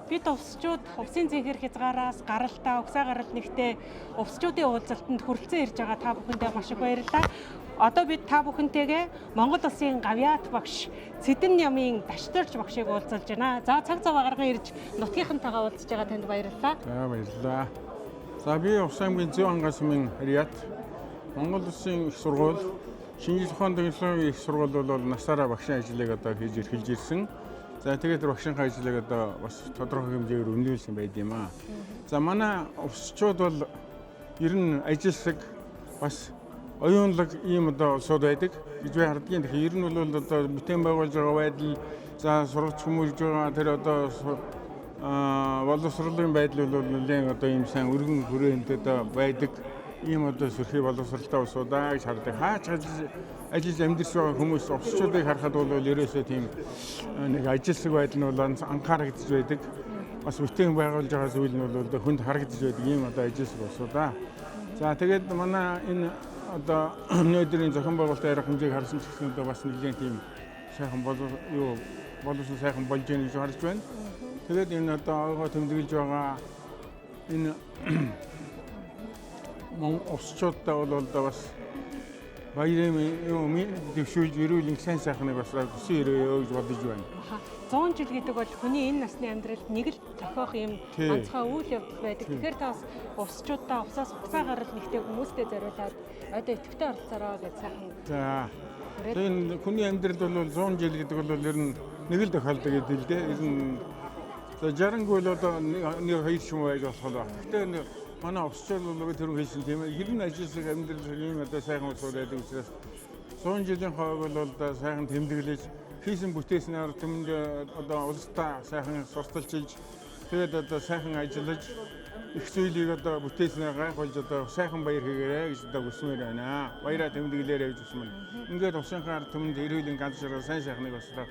Бид увсчууд увсын цэнхэр хязгаараас гаралтаа угсаа гарал нэгтээ увсчуудын уулзалтанд хүрэлцэн ирж байгаа та бүхэндээ маш их баярлалаа. Одоо бид та бүхэнтэйгээ Монгол улсын гавьяат багш Цэдэн Нямын Дашдорж багшийг уулзалж байна. За цаг зав гарган ирж нутгийнхантайгаа уулзж байгаа танд баярлалаа. За баярлалаа. За би Увс аймгийн Зүүн хангай сумын Харьяат Монгол Улсын их сургууль Шинжлэх ухааны технологийн их сургууль бол насаараа багшийн ажлыг одоо хийж эрхэлж ирсэн. За тэгээд тэр багшийнхаа ажлыг одоо бас тодорхой хэмжээгээр үнэлсэн байд юм аа. За манай увсчууд бол ер нь ажилсаг бас оюунлаг ийм одоо улсууд байдаг гэж би хардгийн. Тэгэхээр ер нь бол одоо бүтээн байгуулж байгаа байдал, за сургач хүмүүжж байгаа тэр одоо боловсролын байдал бол нэлээд одоо ийм сайн өргөн хүрээнд одоо байдаг ийм одоо сөрхий боловсролтой улсуудаа гэж хардаг. Хаач ажиллаж амьдарч байгаа хүмүүс увсчуудыг харахад бол ерөөсөө тийм нэг ажилсаг байдал нь бол анхаарагдж байдаг. Бас бүтээн байгуулж байгаа зүйл нь бол хүнд харагдаж байдаг ийм одоо ажилсаг улсуудаа. За тэгээд манай энэ одоо өнөөдрийн зохион байгуулалтын арга хэмжээг харсан ч гэсэн одоо бас нэлээд тийм сайхан юу боловсон сайхан болж байна гэж харж байна. Тэгээд энэ одоо ойгоо тэмдэглэж байгаа энэ увсчуудтай бол одоо бас баярын юу дэвшүүлж эрүүл сайн сайхныг бас хүсэн өрөөё гэж бодож байна. 100 жил гэдэг бол хүний энэ насны амьдралд нэг л тохиох юм онцгой үйл явдал байдаг. Тэгэхээр та бас увсчуудаа увсаас угсаа гарал нэгтэй хүмүүстэй зориулаад одоо идэвхтэй оролцоорой гэж сайхан. За. Энэ хүний амьдралд бол 100 жил гэдэг бол ер нь нэг л тохиолдол гэдэг л дээ. Ер нь за 60 бол одоо нэг хоёр ч юм байж болох л байна. Гэхдээ манай увсчууд бол би түрүү хэлсэн тийм ээ. Ер нь ажилласан амьдрал ийм одоо сайхан улсууд байдаг учраас 100 жилийн хойг бол одоо сайхан тэмдэглэж хийсэн бүтээснээр түмэнд одоо улсдаа сайхан сурталчилж тэгээд одоо сайхан ажиллаж их зүйлийг одоо бүтээснээр гайхуулж одоо сайхан баяр хийгээрэй гэж одоо хүсмээр байна. Баяраа тэмдэглээрэй гэж хүсмээр. Ингээд усынхаа ард түмэнд эрүүлийн ганц жаргал сайн сайхныг бас одоо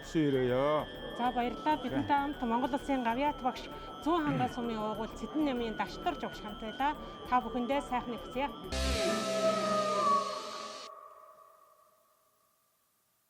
хүсэн өрөөё. За баярлалаа. Бидэнтэй хамт Монгол Улсын гавьяат багш Зүүн хангай сумын уугуул Цэдэн Нямын Дашдорж багш хамт байлаа. Та бүхэндээ сайхныг хүсье.